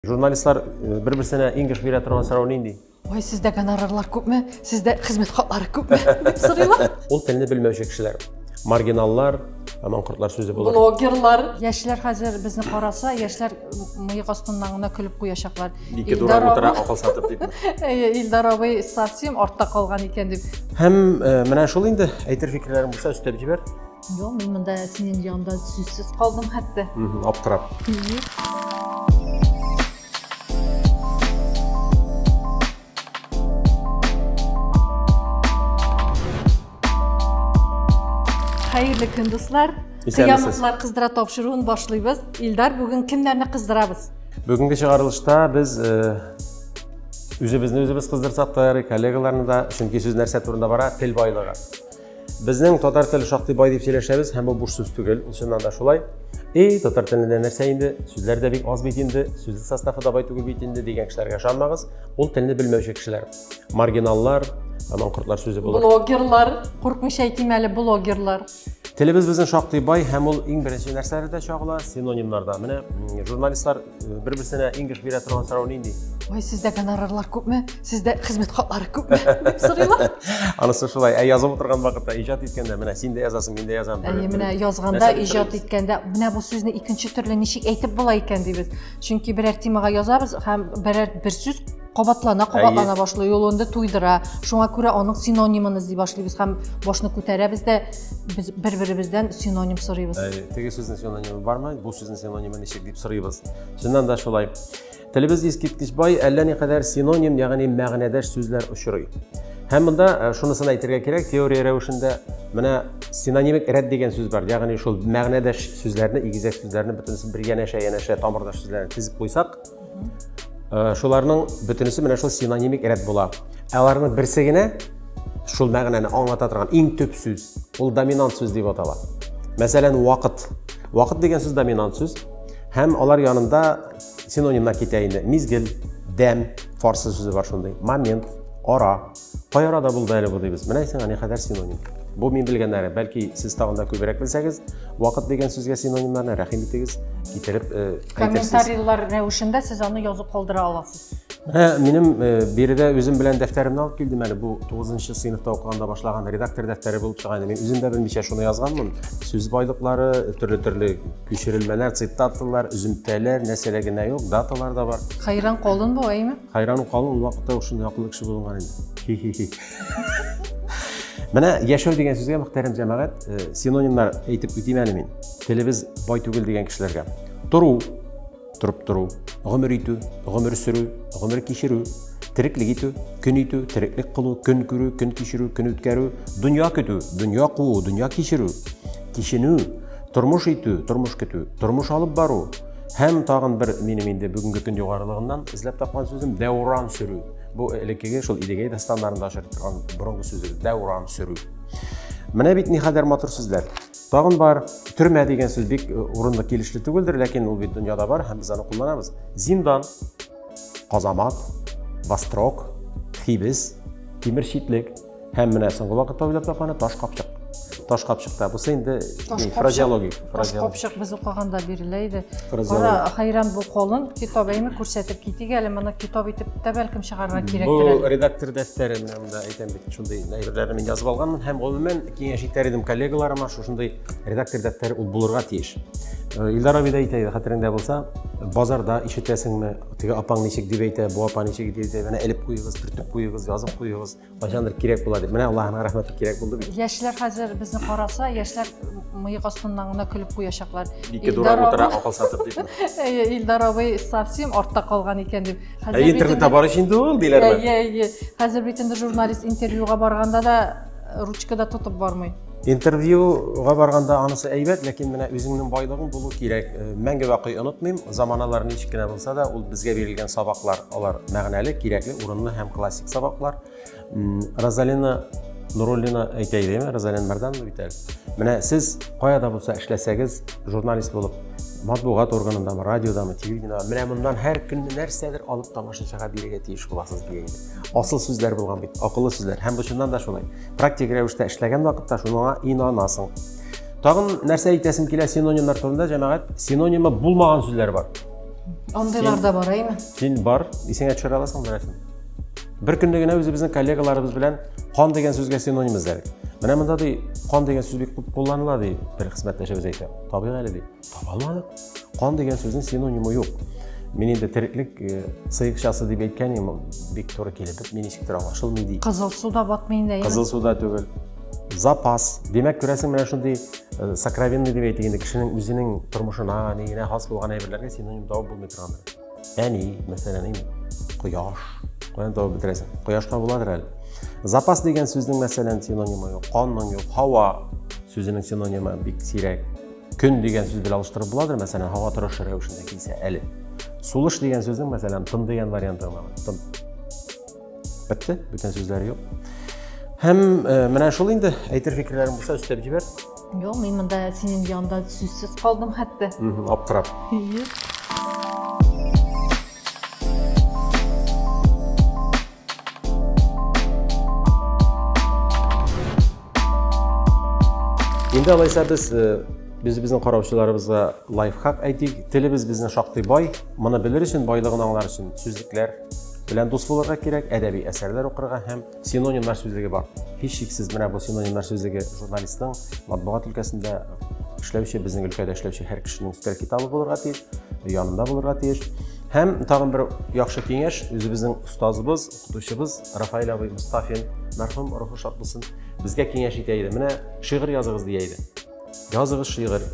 Журналистлар бер-берсенә иң еш бирә торган сорау нинди? Ой, сездә гонорарлар күпме? Сездә хезмәт хаклары күпме? Дип сорыйлар. Ул телне белмәүче кешеләр. Маргиналлар, маңкортлар сүзе булыр. Блогерлар. Яшьләр хәзер безне караса, яшьләр мыек астыннан гына көлеп куячаклар. Ике дурак утыра акыл сатып дип. Әйе, Илдар абый совсем артта калган икән дип. Һәм менә шул инде, әйтер фикерләрең булса өстәп җибәр. Юк, мин монда синең янда сүзсез калдым хәтта. Аптырап. Хәерле көн, дуслар. Кыяматлар кыздыра тапшыруын башлыйбыз. Илдар, бүген кемнәрне кыздырабыз? Бүгенге чыгарылышта без үзебезне үзебез кыздырсак та ярый, коллегаларны да, чөнки сүз нәрсә турында бара? Тел байлыгы. Безнең татар теле шактый бай дип сөйләшәбез, һәм бу буш сүз түгел, ул чыннан да шулай. Эй, татар телендә нәрсә инде, сүзләр дә бик аз бит инде, сүзлек составы да бай түгел бит инде дигән кешеләргә ышанмагыз. Ул телне белмәүче кешеләр. Маргиналлар, маңкортлар сүзе булыр. Блогерлар, куркмыйча әйтим әле, блогерлар. Телебез безнең шактый бай һәм ул иң беренче нәрсәләрдә чагыла, синонимнарда. Менә журналистлар бер-берсенә иң еш бирә торган сорау нинди? Ой, сездә гонорарлар күпме? Сездә хезмәт хаклары күпме? Дип сорыйлар. Анысы шулай. Ә язып утырган вакытта, иҗат иткәндә, менә син дә язасың, мин дә язам. Әйе, менә язганда, иҗат иткәндә, менә бу сүзне икенче төрле ничек әйтеп була икән дибез. Чөнки берәр темага язабыз һәм берәр бер сүз кабатлана, кабатлана башлый, ул инде туйдыра. Шуңа күрә аның синонимын эзли башлыйбыз һәм башны күтәрәбез дә без бер-беребездән синоним сорыйбыз. Теге сүзнең синонимы бармы? Бу сүзнең синонимы ничек дип сорыйбыз. Чыннан да шулай. Телебез искиткеч бай, әллә никадәр синоним, ягъни мәгънәдәш сүзләр очрый. Һәм монда шунысын әйтергә кирәк, теория рәвешендә менә синонимик рәт дигән сүз бар. Ягъни шул мәгънәдәш сүзләрне, игезәк сүзләрне бөтенесен бер янәшә-янәшә тамырдаш сүзләрне тезеп куйсак, шуларның бөтенесе менә шул синонимик рәт була. Ә аларның берсе генә шул мәгънәне аңлата торган иң төп сүз, ул доминант сүз дип атала. Мәсәлән, вакыт. Вакыт дигән сүз доминант сүз. Һәм алар янында синонимнар китә инде. Мизгел, дәм, фарсы сүзе бар шундый, момент, ара. Кай арада булды әле бу дибез. Менә сиңа никадәр синоним. Бу мин белгәннәре. Бәлки сез тагын да күбрәк белсәгез, вакыт дигән сүзгә синонимнарны рәхим итегез, китереп әйтерсез. Комментарийлар рәвешендә сез аны язып калдыра аласыз. Менә минем биредә үзем белән дәфтәремне алып килдем әле. Бу 9 сыйныфта укыганда башлаган редактор дәфтәре булып чыга инде. Мин үзем дә белмичә шуны язганмын. Сүз байлыклары, төрле-төрле күчерелмәләр, цитаталар, өземтәләр, нәрсәләр генә юк, даталар да бар. Хәйран калын бу, әйме? Хәйран калын, ул вакытта ук шундый акыллы кеше булган инде. Хи-хи-хи. Менә яшәү дигән сүзгә, мөхтәрәм җәмәгать, синонимнар әйтеп үтим әле мин. Телебез бай түгел дигән кешеләргә. Тору, торып тору, гомер итү, гомер сөрү, гомер кичерү, тереклек итү, көн итү, тереклек кылу, көн күрү, көн кичерү, көн үткәрү, дөнья көтү, дөнья куу, дөнья кичерү, киченү, тормыш итү, тормыш көтү, тормыш алып бару. Һәм тагын бер минем инде бүгенге көн югарылыгыннан эзләп тапкан сүзем дәүран сөрү. Бу элеккеге шул Идегәй дастаннарында очрый торган борынгы сүз дәүран сөрү. Менә бит никадәр матур сүзләр. Тагын бар төрмә дигән сүз бик урынлы килешле түгелдер, ләкин ул бит дөньяда бар һәм без аны кулланабыз. Зиндан, казамат, вострок, хибес, тимер читлек. Һәм менә соңгы вакытта уйлап тапканы таш капчык. Таш капчыкта. Бусы инде фразеологик. Таш капчык без укыганда бирелә иде. Кара, хәйран бу колын китап әйме күрсәтеп китик әле, моны китап итеп тә бәлкем чыгарырга кирәктер. Бу редактор дәфтәре менә монда әйтәм бит, шундый әйберләрне мин язып алганмын һәм гомумән киңәш итәр идем коллегаларыма, шушындый редактор дәфтәре ул булырга тиеш. Илдар абый да әйтә иде, хәтереңдә булса, базарда ишетәсеңме, теге апаң ничек дип әйтә, бу апа ничек дип әйтә, менә элеп куегыз, төртеп куегыз, язып куегыз. Кайчандыр кирәк була дип. Менә Аллаһының рәхмәте кирәк булды бит. Яшьләр хәзер безне караса, яшьләр мыек астыннан гына көлеп куячаклар. Ике дурак утыра акыл сатып дип. Әйе, Илдар абый совсем артта калган икән дип. Хәзер интернетта бар ич инде ул, диләрме? Әйе, әйе. Хәзер бит инде журналист интервьюга барганда да ручка да тотып бармый. Интервьюга барганда анысы әйбәт, ләкин менә үзеңнең байлыгың булу кирәк. Мәңге бакый онытмыйм, заманалар ничек кенә булса да, ул безгә бирелгән сабаклар, алар мәгънәле, кирәкле, урынлы һәм классик сабаклар. Розалина Нуруллина әйтә идеме? Розалина Мәрданова бит әле. Менә сез кая да булса эшләсәгез, журналист булып, матбугат органындамы, радиодамы, телевидениедәме, менә моннан һәр көнне нәрсәдер алып тамашачыга бирергә тиеш буласыз дия иде. Асыл сүзләр булган бит, акыллы сүзләр. Һәм бу чыннан да шулай. Практик рәвештә эшләгән вакытта шуңа инанасың. Тагын нәрсә әйтәсем килә синонимнар турында, җәмәгать, синонимы булмаган сүзләр бар. Андыйлар да бар, әйме? Син бар, исеңә төшерә аласың берәрсен. Бер көнне генә үзебезнең коллегаларыбыз белән кан дигән сүзгә синоним эзләдек. Менә монда ди, кан дигән сүз бик күп кулланыла ди, бер хезмәттәшебез әйтә. Табыйк әле ди. Таба алмадык. Кан дигән сүзнең синонимы юк. Мин инде тереклек э, сыекчасы дип әйткән идем, бик туры килеп бетми, ничектер аңлашылмый ди. Кызыл су да батмый инде. Кызыл суда түгел. Запас. Димәк, күрәсең, менә шундый э, сокровенный дип әйтик инде, кешенең үзенең тормышына, нигенә хас булган әйберләргә синоним табып булмый торгандыр. Әни, мәсәлән, инде кояш. Каян табып бетерәсең? Кояшка буладыр әле. Запас дигән сүзнең, мәсәлән, синонимы юк, канның юк, һава сүзенең синонимы бик сирәк. Көн дигән сүз белән алыштырып буладыр, мәсәлән, һава торышы рәвешендә килсә әле. Сулыш дигән сүзнең, мәсәлән, тын дигән варианты гына бар. Тын. Бетте, бүтән сүзләре юк. Һәм э, менә шул инде, әйтер фикерләрең булса, өстәп җибәр. Юк, мин монда синең янда сүзсез калдым хәтта. Аптырап. Инде алайса без э, үзебезнең караучыларыбызга лайфхак әйтик. Телебез безнең шактый бай. Моны белер өчен, байлыгын аңлар өчен сүзлекләр белән дус булырга кирәк, әдәби әсәрләр укырга һәм синонимнар сүзлеге бар. Һичшиксез менә бу синонимнар сүзлеге журналистның матбугат өлкәсендә эшләүче, безнең өлкәдә эшләүче һәр кешенең өстәл китабы булырга тиеш, янында булырга тиеш. Һәм тагын бер яхшы киңәш, үзебезнең остазыбыз, укытучыбыз Рафаэль абый Мустафин, мәрхүм, рухы шат булсын, безгә киңәш итә иде. Менә шигырь языгыз дия иде. Языгыз шигырь.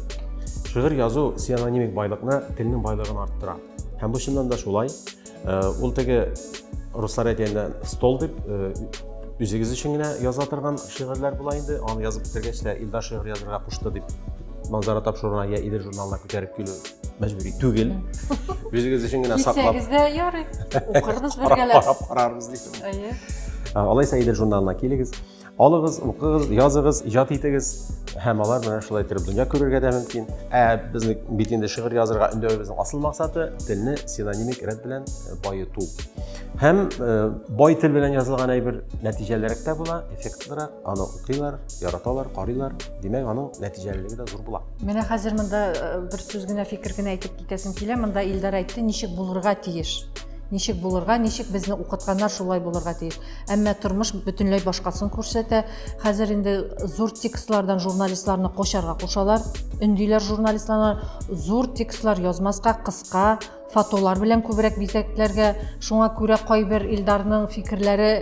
Шигырь язу синонимик байлыкны, телнең байлыгын арттыра. Һәм бу чыннан да шулай. Э, ул теге руслар әйтә стол дип э, үзегез өчен генә яза торган шигырьләр була инде. Аны язып бетергәч тә Илдар шигырь язырга кушты дип Манзара тапшыруына я Идел журналына күтәреп килү мәҗбүри түгел. Үзегез өчен генә саклап. Килсәгез дә ярый. Укырбыз бергәләп. Карап карарбыз дисең. Әйе. Алайса Идел журналына килегез. Алыгыз, укыгыз, языгыз, иҗат итегез һәм алар менә шулай итеп дөнья күрергә дә мөмкин. Ә безнең бит инде шигырь язырга өндәвебезнең асыл максаты телне синонимик рәт белән э, баету. Һәм э, бай тел белән язылган әйбер нәтиҗәлерәк тә була, эффектлырак, аны укыйлар, яраталар, карыйлар. Димәк, аның нәтиҗәлелеге дә зур була. Менә хәзер монда э, бер сүз генә, фикер генә әйтеп китәсем килә. Монда Илдар әйтте, ничек булырга тиеш. Ничек булырга, ничек безне укытканнар, шулай булырга тиеш. Әмма тормыш бөтенләй башкасын күрсәтә. Хәзер инде зур текстлардан журналистларны кочарга кушалар, өндиләр журналистларны зур текстлар язмаска, кыска фотолар белән күбрәк бизәкләргә. Шуңа күрә кайбер Илдарның фикерләре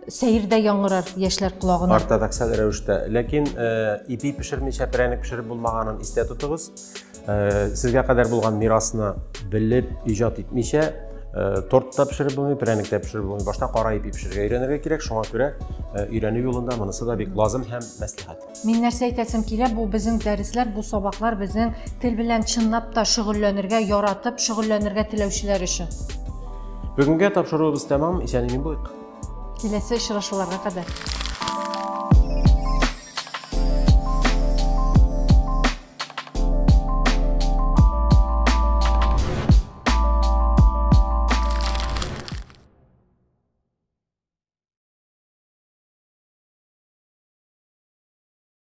сәер дә яңгырар яшьләр колагына. Ортодоксаль рәвештә. Ләкин э, ипи пешермичә прәнек пешереп булмаганын истә тотыгыз. Э, сезгә кадәр булган мирасны белеп, иҗат итмичә, э, торт та пешереп булмый, прәнек тә пешереп булмый. Башта кара ипи пешерергә өйрәнергә кирәк. Шуңа күрә э, өйрәнү юлында монысы да бик лазым һәм мәслихәт. Мин нәрсә әйтәсем килә, бу безнең дәресләр, бу сабаклар безнең тел белән чынлап та шөгыльләнергә, яратып шөгыльләнергә теләүчеләр өчен. Бүгенге тапшыруыбыз тәмам. Исән-имин булыйк. Киләсе очрашуларга кадәр.